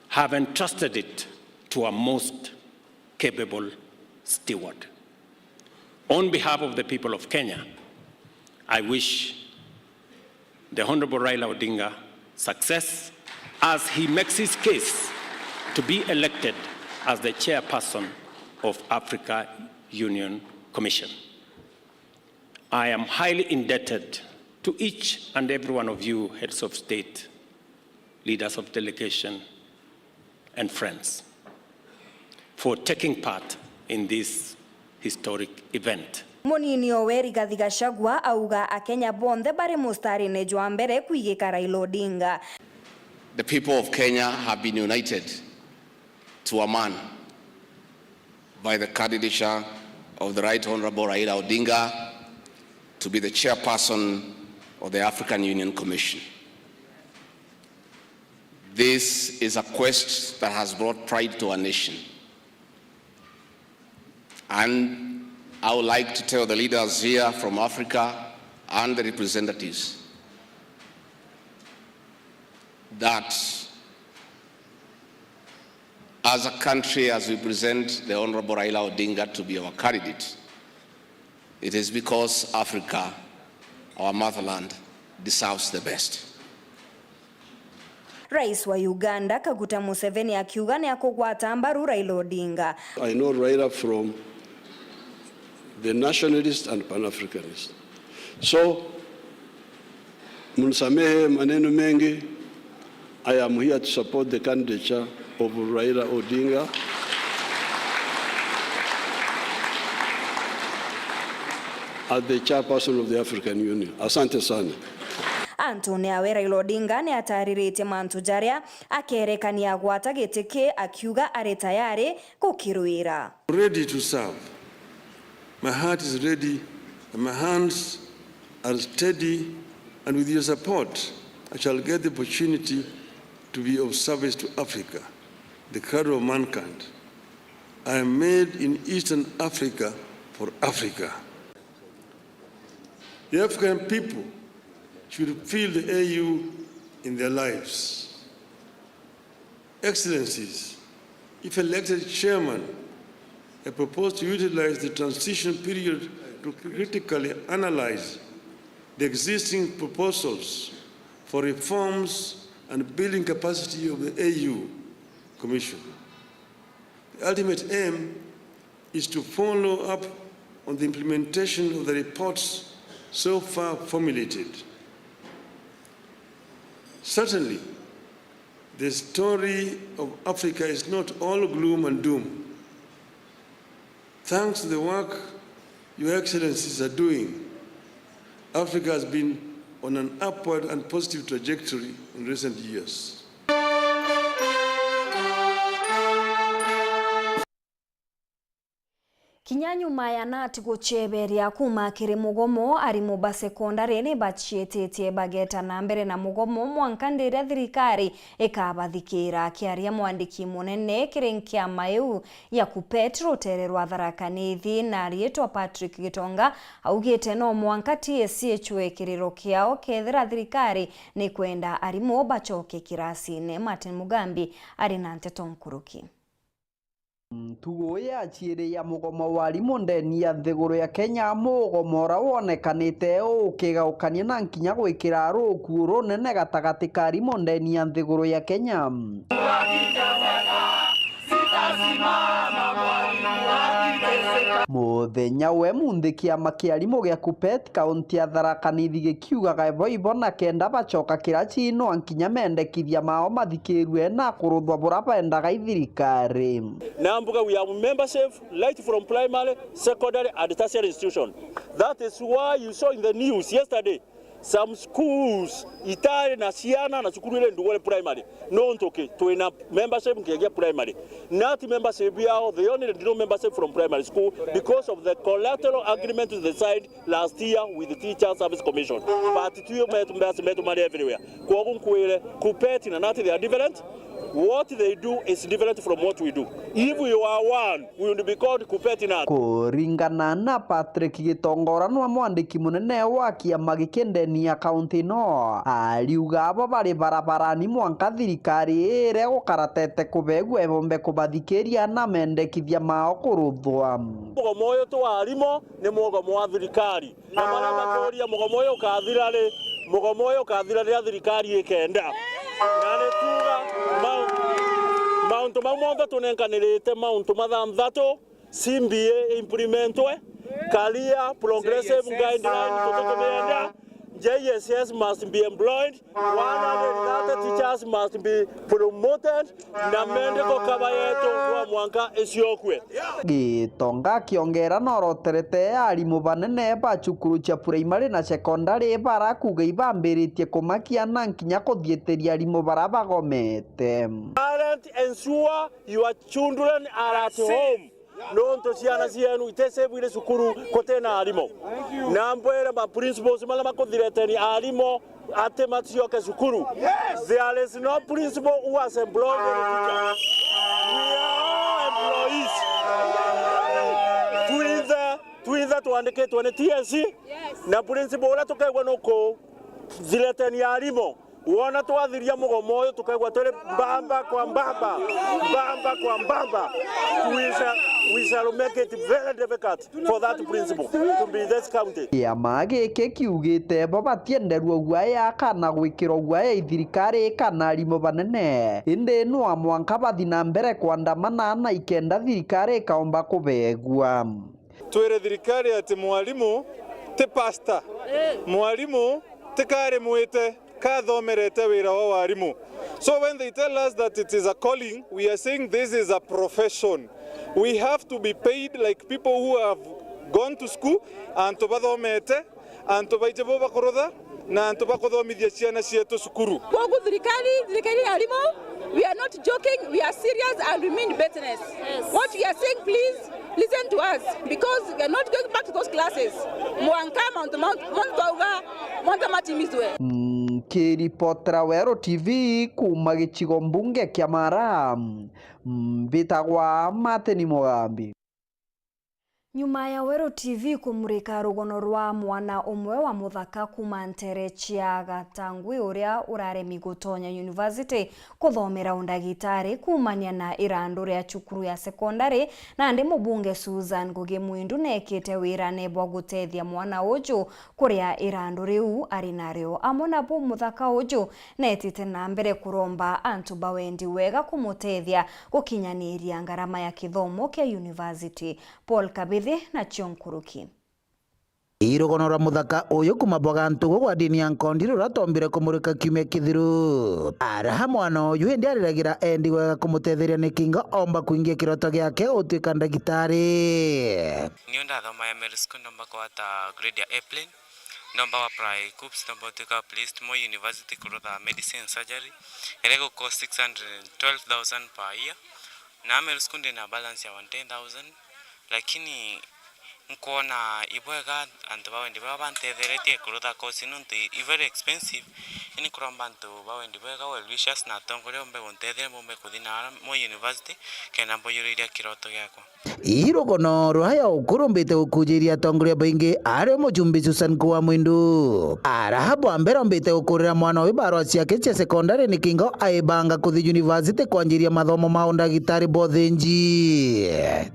have entrusted it to a most capable steward. On behalf of the people of Kenya, I wish the Honorable Raila Odinga success as he makes his case to be elected as the chairperson of Africa Union Commission. I am highly indebted to each and every one of you, heads of state, leaders of delegation, and friends, for taking part in this historic event. Munini owe Rigathi Gachagua auga Akenya bonthe bari mustarine jwa mbere kwigika Raila Odinga. The people of Kenya have been united to a man by the candidature of the Right Honorable Raila Odinga to be the chairperson of the African Union Commission. This is a quest that has brought pride to our nation. And I would like to tell the leaders here from Africa and the representatives that as a country, as we present the Honorable Raila Odinga to be our candidate, it is because Africa, our motherland, deserves the best. Rais wa Uganda, Kaguta Museveni, akiuga ni akugwata mbaru Raila Odinga. I know Raila from the nationalist and pan-Africanist. So, mnisamehe maneno mengi. I am here to support the candidature of Raila Odinga as the chairperson of the African Union. Asante sana. Antune awe, Raila Odinga ni atariritie mantu jaria akerekania agwata giti ki, akiuga ari tayari gukirwira. Ready to serve. My heart is ready and my hands are steady, and with your support, I shall get the opportunity to be of service to Africa, the cradle of mankind. I am made in Eastern Africa for Africa. The African people should feel the A U in their lives. Excellencies, if elected chairman, I propose to utilize the transition period to critically analyze the existing proposals for reforms and building capacity of the A U Commission. The ultimate aim is to follow up on the implementation of the reports so far formulated. Certainly, the story of Africa is not all gloom and doom. Thanks to the work Your Excellencies are doing, Africa has been on an upward and positive trajectory in recent years. Kinya nyuma ya nati gucheberia kuuma kiri mugomo, arimu ba sekondari ni baciititie bageta na mbere na mugomo mwanka ndiria thirikari ikabathikira. Akiaria mwandiki munene kiri nkiama iu ya KUPPET rutere rwa Tharaka Nithi na ariitwa Patrick Gitonga, augite no mwanka T S C ichwe kiriro kiao kethira thirikari ni kwenda arimu bachoke kirasine. Martin Mugambi ari na nteto nkuruki. Ntugu ya ciiri ya mugomo wa arimu ndeni ya nthiguru ya Kenya, mugomo uria wonekanite ukigaukania na nkinya gwikira rukuo runene gatagati ka arimu ndeni ya nthiguru ya Kenya. Muthenya we munthi kiama kia arimu gia KUPPET kaunti ya Tharaka Nithi gikiugaga ibo ibo na kenda bachoka kirachi no nkinya mendekithia mao mathikirue na kuruthwa bura bendaga i thirikari. Na mbuga we have membership right from primary, secondary and tertiary institution. That is why you saw in the news yesterday some schools itari na ciana na cukuru iri Ndugore primary. Nontu ki? Twina membership nginya primary. Nati membership yao, they only did no membership from primary school because of the collateral agreement they signed last year with the Teachers Service Commission. But tuyo metu, metu, metu mari everywhere. Kwogu nkwire, KUPPET na nati they are different. What they do is different from what we do. If you are one, we will be called KUPPET nut. Kuringana na Patrick Gitonga uria nwe mwandiki munene wa kiama giki ndeni ya kaunti ino, ariuga abo bari barabarani mwanka thirikari iria gukaratete kubegua ibombe kubathikiria na mendekithia mao kuruthwa. Mugomo uyu twa arimu ni mugomo wa thirikari. Na maria makuria mugomo uyu ukathira ri? Mugomo uyu ukathira riria thirikari ikenda. Na ni tuuga mau-, mauntu mau monthe tunenkanirite, mauntu mathanthatu, C B A implementwe, career progressive guideline tutikumienda, J S S must be employed, one hundred thirty teachers must be promoted, na medical cover yetu no mwanka iciokue. Gitonga akiongera noroterete arimu banene ba cukuru cia primary na secondary barakuga ibambiritie kumakia na nkinya kuthiitiria arimu bara bagomete. Parent, ensure your children are at home. Nontu ciana cienu iti safe iri cukuru kutina arimu. Na mbwire ma principals maria makuthireteni arimu ati macioke cukuru. There is no principal who has employed any teacher. We are all employees. Twinthe, twinthe twandikitwe ni T S C, na principal uria tukaigua nuku thireteni arimu. Wona twathiria mugomo uyu, tukaigua turi mbamba kwa mbamba, mbamba kwa mbamba. We shall, we shall make it very difficult for that principal to be in this county. Kiama giki kiugite bo batienderua guaya kana gwikirwa guaya i thirikari kana arimu banene, indi no mwanka bathi na mbere kwandamana na ikenda thirikari ikaomba kubegua. Twire thirikari ati mwarimu ti pastor, mwarimu ti karimwite, kathomerete wira wa warimu. So when they tell us that it is a calling, we are saying this is a profession. We have to be paid like people who have gone to school, antu bathomete, antu baiji bo bakurutha, na antu bakuthomithia ciana cietu cukuru. Kwogu thirikari, thirikari ya arimu, we are not joking, we are serious and we mean business. What we are saying, please listen to us, because we are not going back to those classes. Mwanka mauntu mau, mauntu twauga, mwanka matimizwe. Nkiripotera Weru T V kuuma gicigo mbunge kia Mara, mbitagwa Martin Mugambi. Nyuma ya Weru T V kumurika rugono rwa mwana umwe wa muthaka kuuma ntere cia Gatangui uria uraremi gutonya university kuthomera undagitari kuumania na irandu ria cukuru ya sekondari, nandi mubunge Susan Ngugi Mwindu neekite wirane bwa gutethia mwana uju kuria irandu riu ari nario. Amwe na bu muthaka uju neetite na mbere kuromba antu ba wendi wega kumutethia gukinyaniria ngarama ya kithomo kia university. Paul Kabithi nacio nkuruki. Irugono rwa muthaka uyu kuma bwa Gantugu gwa ndini ya Nkondi ruratombire kumurika kiumia kithiru. Araha mwana uyu indi ariragira endi wega kumutetheria niki nga omba kuingia kiroto giake gutuika ndagitari. Niu ndathoma ya Mary School, ndomba kwata grade ya A plain, ndomba wa apply KUCCPS, ndomba gutuika placed Moi University kurutha medicine surgery, iria igucost six hundred and twelve thousand per year. Na Mary School ndina balance ya one ten thousand. Lakini nkwona ibwega antu ba wendi bwega bantetheretie kurutha course nontu i very expensive. Ini kuromba antu ba wendi bwega, well wishers na atongoria bombe guntethera mbombe kuthi na ara mo university kenda mbujuriria kiroto giakwa. Ii rugono rwaya ukurumbite gukujiria atongoria baingi, ario mujumbe Susan Kuwa Mwindu. Arahabu wa mbere ombite gukurira mwana uyu barua ciake cia sekondari nikingo aibanga kuthi university kwanjiria mathomo ma undagitari bothinji.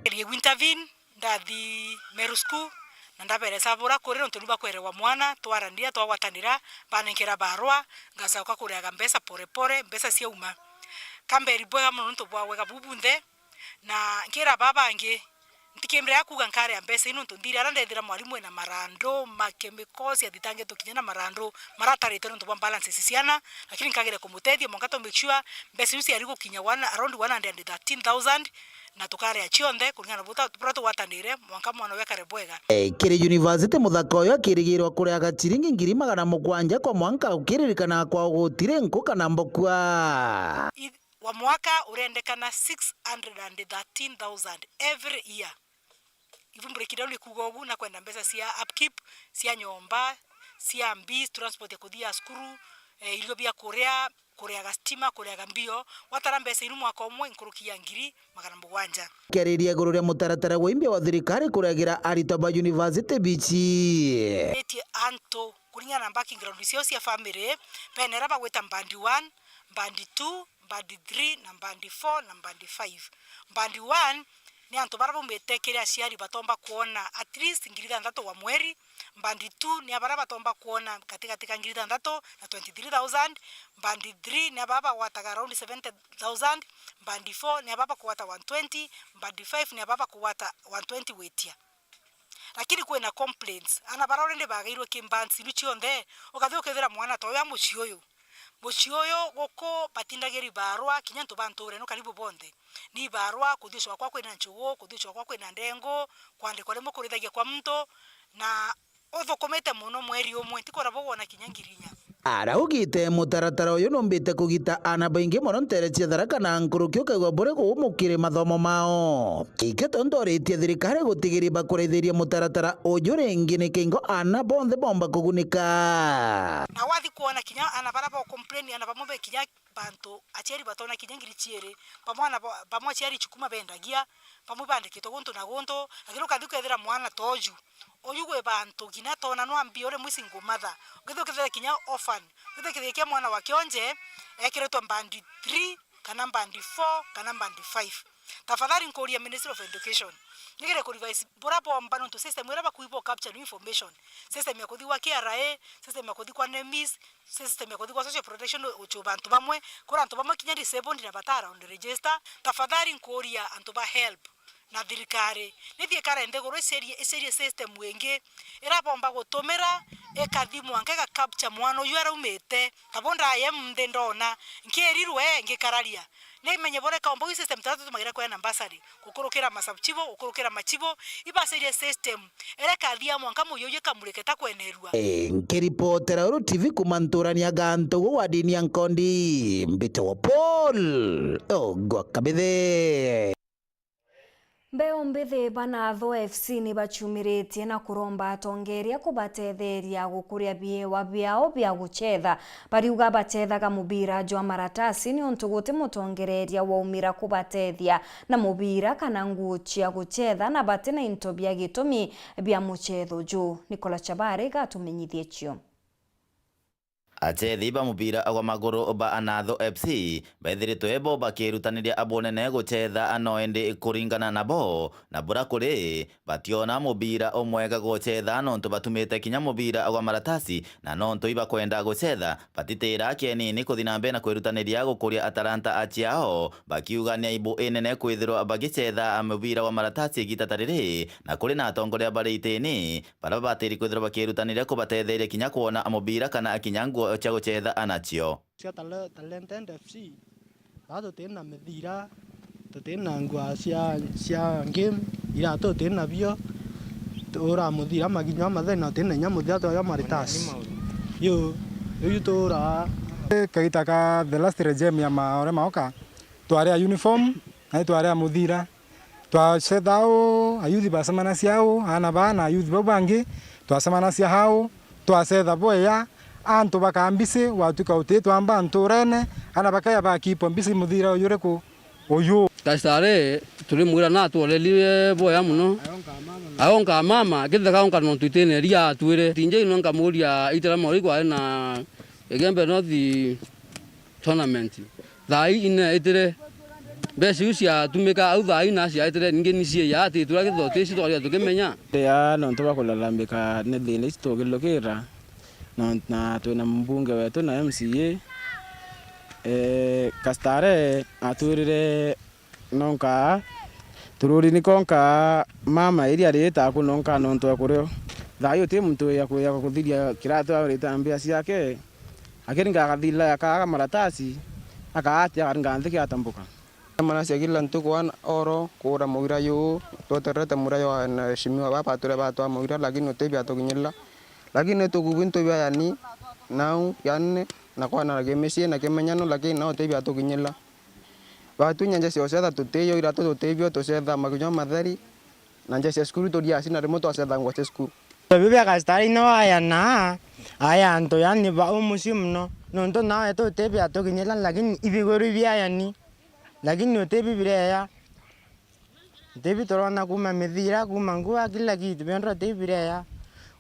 Erie Winterville, ndathi Meru School, na ndaberesa bura kuri nontu ni bakwerewa mwana, twaranira, twagwatanira, banenkera barua, ngacoka kuriaga mbeca porepore, mbeca ciauma. Kamberi bwega mono nontu bwa wega bubu bunthe, na nkira baa bangi, ntikimbiria kuuga nkaria mbeca ii nontu nthiri ara ndethira mwarimu ena marandu ma chemicals athitangitwe kinya na marandu maratarite nontu bwa balances ciana, lakini nkagire kumutethia mwanka to make sure mbeca iu ciari gukinya one, around one hundred and thirteen thousand, na tukaria cionthe kuringana na buta-, buria tugwatanire mwanka mwana uyu akare bwega. E, kiri university muthaka uyu akirigirwa kuriaga ciringi ngiri magana mugwanja kwa mwanka, ukiririkana kwao gutiri nku kana mbukua. I-, wa mwaka urendekana six hundred and thirteen thousand every year. Ibu mbirikire ni kuuga ugu na kwenda mbeca cia upkeep, cia nyomba, cia mbi, transport ya kuthia cukuru, eh, irio bia kuria, kuriaga stima, kuriaga mbio, watara mbeca inu mwaka umwe nkuruki ya ngiri magana mugwanja. Kiariria iguru ria mutaratara wa imbia wa thirikari kuriagira aritwa ba university bici. Itie antu kuringana na background ciao cia family, bena era bagwita band one, band two, band three na band four na band five. Band one ni antu bara baumite kiri aciari batomba kwona at least ngiri ithanthatu wa mweri. Band two ni a bara batomba kwona gatigati ka ngiri ithanthatu na twenty-three thousand. Band three ni a bara bagwataga around seventy thousand. Band four ni a bara bakugwata one twenty. Band five ni a bara bakugwata one twenty gwitia. Lakini kwina complaints. Ana bara already bagairwe ki bands iru cionthe. Ukathi ukethira mwana ta uyu a mucii uyu. Mucii uyu guku batindagiri barua, kinya antu ba nture ino karibu bonthe. Ni barua, kuthi ucwakwa kwina nchugu, kuthi ucwakwa kwina ndengu, kwandikwa rimwe kurithagia kwa muntu, na uthukumite mono mweri umwe, ntikwona bugwona kinya ngiri inya. Araugite mutaratara uyu numbite kugita ana baingi mono ntere cia Tharaka na nkuruki ukaigua buri guumukire mathomo mao. Iki tontu oritie thirikari gutigiri bakuraithiria mutaratara uju ringi nikingo ana bonthe bomba kugunika. Na wathi kwona kinya ana bara bo complain, ana bamwe be kinya bantu aciari batona kinya ngiri ciiri, bamwe ana bo-, bamwe aciari ichuku mabendagia, bamwe bandikitwe guntu na guntu, lakini ukathi ukethira mwana toju. Uyu gwi bantu kinya tona no ambie uri mwisi ngumatha. Ukethira ukethira kinya orphan. Ukethira kithia kia mwana wa kionje, ekiritwe band three, kana band four, kana band five. Tafadhali nkuria Ministry of Education. Nigere ku revise bura bomba nontu system ira bakuibo capture new information. System ya kuthi gwa K R A, system ya kuthi kwa nemis, system ya kuthi gwa social protection uchu bantu bamwe. Kura antu bamwe kinya disabled na batara on register. Tafadhali nkuria antu ba help. Na thirikari, ni thikare nthiguru icerie, icerie system ingi ira bomba gutumira, ikathi mwanka iga capture mwana uyu araumite. Tabo ndaye mthi ndona, nkirirwe ngikararia. Ni menye bore kaumba uyu system tatu tumagira kwena bursary, gukurukira masubchibo, gukurukira machibo, ibacerie system ira ikathia mwanka muyo uyu ikamurike ta kwenerua. Eh, nkiripotera Uru T V kuma nturani ya Gantugu wa dini ya Nkondi, mbite wa Paul Ogwa Kabithe. Mbeu mbithi ba Natho F C ni bachumiritie na kuromba atongeria kubatetheria gukuria biewa biao bia guchetha. Bariuga bachethaga mubira jwa maratasi niuntu guti mutongereria waumira kubatethia na mubira kana nguu cia guchetha na bati na into bia gitumi bia muchetho juu. Nicola Chabari gatumenyithie cio. Achethi ba mubira gwa maguru ba Anatho F C bethiritwe bo bakirutaniria abonene guchetha, no indi kuringana nabo na bura kuri, bationa mubira umwega guchetha nontu batumite kinya mubira gwa maratasi, na nontu ibakwenda guchetha, batitira kienini kuthi na mbere na kwirutaniria gukuria atalanta aciao, bakiuga ni aibu inene kwithirwa bagichetha mubira wa maratasi igita ta riri, na kuri na atongoria bari itini, baria babatiri kwithirwa bakirutanira kubatetheria kinya kwona mubira kana kinya nguo cia guchetha anacio. Cia Tale-, Talented F C, baa tuti na mithira, tuti na nguo cia, cia game, iratu tuti nabio, tuura muthira makinya mathenya, tuti na inya muthira twa maritasi. Yu, riu tuura. Kagita ka the last regime ya Maore Maoka, twaria uniform, na twaria muthira. Twacetha au, ayuthi bacemanacia au, aana baa na ayuthi bau bangi, twacemanacia au, twacetha bwega, antu bakambisi, gwatuika uti twamba nturene, aana bakaya bakipwa mbisi muthira uyu uriku? Uyu. Kastare, turimwira na atworerire bwega mono. Aonka mama, kitheka onka nontu itine ria atwire. Tinjei no nkamuria itira mori kwari na Igembe North tournament. Thaa ii ine itire. Mbeca iu ciatumika au thaa ii na ciaitire, ningi ni ciiya ati turia githoti ici twaria tukimenya. Ria nontu bwa kulalambika ni thina ici tugilukira, na, na twina mbunge wetu na M C A. Eh, Kastare atwirire nonka tururi ni konka mama iria riita aku nonka nontu akurio. Thaa ii uti muntu ya ku-, ya kuthiria kiratu arita mbia ciake. Akiringa akathila, akaaga maratasi, akaati, akaringa nthi kiatambuka. Manacia kila ntuku an-, oro kuura muira juu, tweterete muira jwa na eshimiwa baba turia batwa muira, lakini uti biatukinyirira. Lakini tukubu ntu bia yani, nau, yani, na kwanaragia micii na kimenyano, lakini nao uti biatukinyirira. Batunya nja cia ucetha tutio, iratu tutibio, tucetha makinya matheri, na nja cia cukuru turia acina rimwe twacetha ngwa cia cukuru. Biu bia Kastare ino aya na aya antu yani ba umuci mono, nontu nawe tuti biatukinyira, lakini ibiguru biayani, lakini uti bibireya. Uti biturona kuma mithira, kuma ngua, kila kitu, bionthe uti bireya.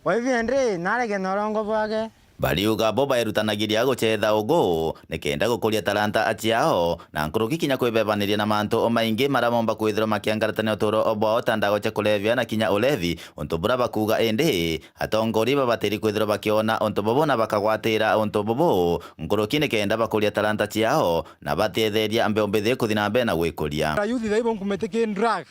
Kwa hivyo ndi narege na urongo bwake. Bariuga bo baerutanagiria gucetha ugu nikenda gukuria talanta ciao, na nkuruki kinya kwibebaniria na mantu o maingi maria momba kwithirwa makiangaratania uturo bwao ta ndawa cia kulevya na kinya ulevi, untu buria bakuuga indi atongori babatiri kwithirwa bakiona untu bubu na bakagwatira untu bubu nkuruki nikenda bakuria talanta ciao na batetheria mbeu mbithi kuthi na mbere na gwikuria. Ayuthi thai bonkumite ki drugs,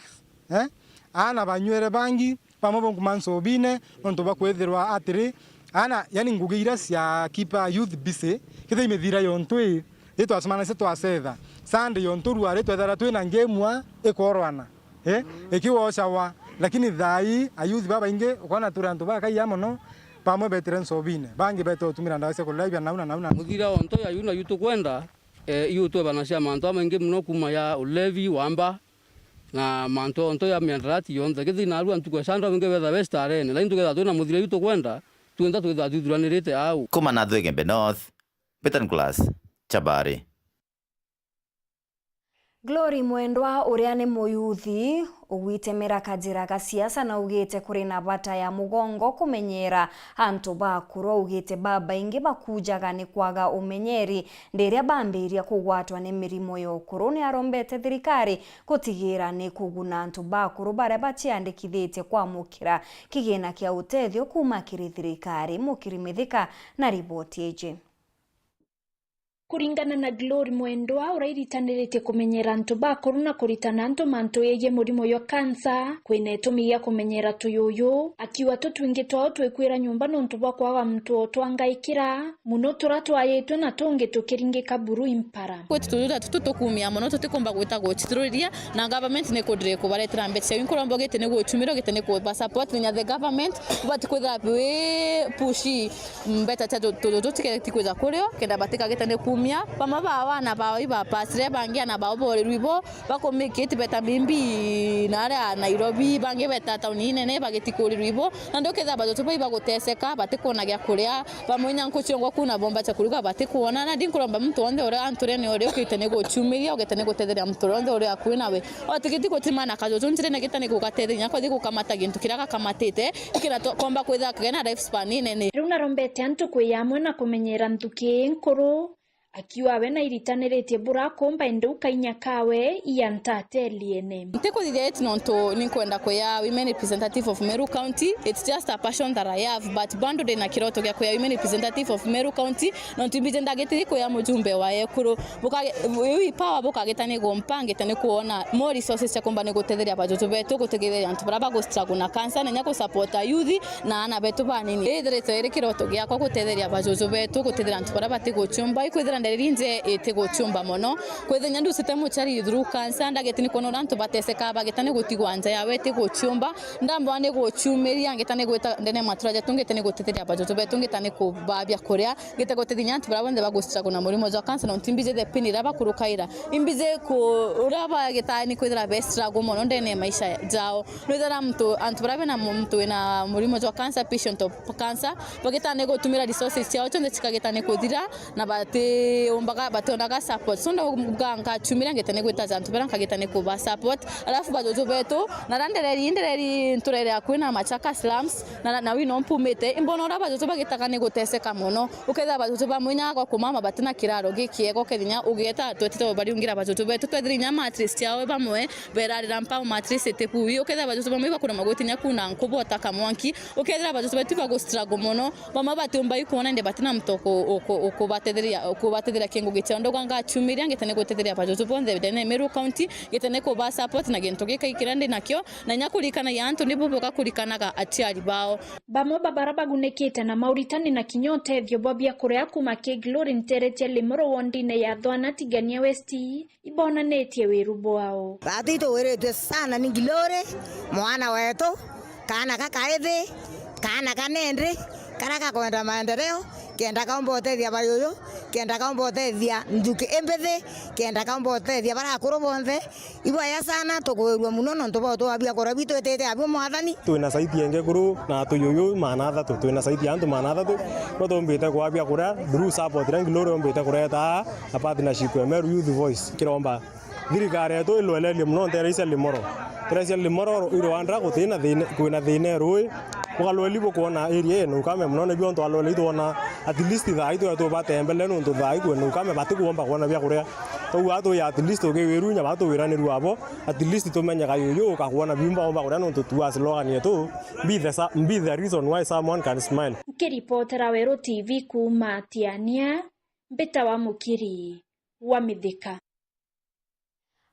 eh? Aana banywere bangi, bamwe bonkuma nsobine, nontu bwa kwithirwa atiri, aana, yani, ngugi iria cia keep a youth busy, kethira imithira yontu ii, ri twacemanagia twacetha. Sunday yontu ruari twethagirwa twina ngemu a ikorwana, eh, ikiwocawa. Lakini thaa ii, ayuthi babaingi, ukona turi antu bakaiya mono, bamwe betire nsobine, bangi bete utumira ndawa cia kulevya nau na nau na. Muthira ontu ya yu na yu tukwenda, eh, yu twebanacia mantu jamaingi mono kuma ya ulevi, wamba, na mantu onto ya miandarati yonthe. Kethira narua ntuku ya Sunday, wingi betha bestarene. Lakini tukethira twina muthira yu tukwenda, twinthe twithira twithuranirite au. Kuma na Thwege Mbe North, Peter Nicholas, Chabari. Glory Mwendwa, uria ni muyuthi ugwitemera kajira ga siasa, naugite kuri na bata ya mugongo kumenyera antu bakuru. Augite babaingi bakujaga ni kwaga umenyeri ndiria bambiria kugwatwa ni mirimo ya ukuru. Ni arombete thirikari gutigira ni kuguna antu bakuru baria baciandikithitie kwamukira kigina kia utethio kuuma kiri thirikari. Mukiri Mithika na riboti iji. Kuringana na Glory Mwendwa, uria iritaniritie kumenyera antu bakuru na kuritana antu mantu yegie murimo jwa kansa, kwina itumi gia kumenyera tuyuyu, akiuga tutwingi twao twikwira nyumba nontu bwa kwaga muntu o twangaikira, muno turia twayitwe na tungi tukiringika buru impara. Kwi tutuju turia tutu tukumia mono, tutikumba gwita gucithiriria, na government ni ikundire kubaretera mbeca ciao. Inkuromba ugite ni gucumira, ugite ni kuba support, na the government ubati kwithira bwi push mbeta cia tu-, tuju tutiketi kwija kurio, kenda batikagite ni kumia. Bamwe ba wana bao ibapasire, bangi ana bao borirwe ibo, bakumikiti beta mimbi na aria Nairobi, bangi beta tauni inene bagiti kurirwa ibo. Na ndio kethira batoto bai baguteseka, batikwona gia kuria, bamwe inya nku ciongwa kuna bomba cia kuruga batikwona. Na ndinkuromba muntu wonthe uria anturene uria ukite ni gucumiria, ugite ni gutetheria muntu uria wonthe uria akui nawe. Otigiti gutimana kajuju ntirene gita ni gugatetheria, kwathi gukamata gintu kiria gakamatite, ikira to-, komba kwithira kagena life span inene. Riu narombete antu kwi amwe na kumenyera nthuki ii nkuru, akiuga we nairitaniritie bura akomba indi ukainya kawe ia ntateliene. Ntikuthithia iti nontu ninkwenda kuya women representative of Meru County. It's just a passion that I have, but bado ndina kiroto gia kuya women representative of Meru County, nontu imbiji ndagitiri kuya mujumbe wa ekuru. Bukage-, iu ipower bukagita ni gumpa, ngite ni kuona more resources cia kumba ni gutetheria bajuju betu, gutetheria antu baria bagustruggle na cancer, na inya gusupport youth na aana betu banini. Ithirite iri kiroto giakwa gutetheria bajuju betu, gutetheria antu baria batigucumba, ikwithira Ndariri nje itiguciumba mono. Kwithinya nducite muciari through cancer, ndageti ni kwona uria antu bateseka, bagita ni gutigwa nja yawe itiguciumba. Ndambwa ni guciumiria, ngita ni gwita ndene ya matura jetu, ngita ni gutetheria bajuju betu, ngita ni kubabia kuria, ngita gutetheria antu baria bonthe bagustruggle na murimo jwa cancer, na untu imbiji the pain iria bakurukaira. Imbiji ku-, uria bagita ni kwithira be struggle mono ndene ya maisha jao. Nwithira muntu, antu baria bena muntu wina murimo jwa cancer, patient of cancer, bagita ni gutumira resources ciao cionthe cikagita ni kuthira, na batiumbaga, bationaga support. So, ndauga nkaciumiria ngite ni gwita ja antu baria nkagita ni kuba support. Alafu bajuju betu, na ra ndereri, ndereri nturere akui na Machaka slums, na, na, na wino mpumite, imbona uria bajuju bagitaga ni guteseka mono. Ukethira bajuju bamwe inya gwa kumama batina kiraro gikiega, ukethira inya ugeta twetete bariungira bajuju betu, twethira inya mattress ciao bamwe berarira mpau mattress itibui, ukethira bajuju bamwe ibakurema gwitinya kuna nkubota kamwanki, ukethira bajuju betu bagustruggle mono. Bamwe batiumba ikwona indi batina muntu uku-, uku-, ukubatetheria, ukubatetheria kingugi ciao. Ndauga ngaciumiria ngite ni gutetheria bajuju bonthe ndene ya Meru County, ngite ni kuba support na gintu giki kiria ndi nakio, na inya kurikanagia antu nibo boka kurikanaga aciari bao. Bamwe ba bara bagunikite na mauritani na kinya utethio bwa biakuria kuma ki Glory ntere cia Limuru wondine ya Thwana Tigania West, ibonanitie wiru bwao. Baatu itugwiritue sana ni Glory, mwana wetu, kaana gakaithi, kaana kanendi, karia gakwenda maendeleo, kenda kaumba utethia bayuyu, kenda kaumba utethia nthuki imbithi, kenda kaumba utethia baria akuru bonthe. Ibwaya sana, tugwirua muno nontu bwa utwaa biakuria bitu itite abio Mwathani. Twina saiti ingi kuru na tuyuyu maana athatu, twina saiti ya antu maana athatu, no tumbite kwaa biakuria through support iria Glory umbite kureta aa na partnership ya Meru Youth Voice. Kiromba thirikari yetu ilwelelie muno ntere cia Limuru. Ntere cia Limuru i Rwanda gutina thina, kwina thina ya rui. Ukalweli bukwona area ii ni ukame muno, nibio antu alweli twona at least thaa ii tuya tubatembele nuntu thaa ii kwina ukame, batikwomba kwona biakuria. Twauga twi at least ukiwirunya batuwiranirua abo, at least tumenye kayuyu ukakwona biumba omba kuria nuntu tua slogan yetu, be the sa-, be the reason why someone can smile. Nkiripotera Weru T V kuuma Tiania, mbita wa Mukiri wa Mithika.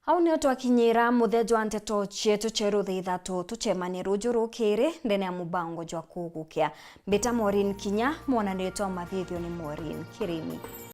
Au nio twakinyira muthia jwa nteto cietu cia rutha ithatu. Tucemanie ruju rukiri ndene ya mubango jwa kugukia. Mbita Maureen Kinya, mwonanire twa mathithio ni Maureen Kirimi.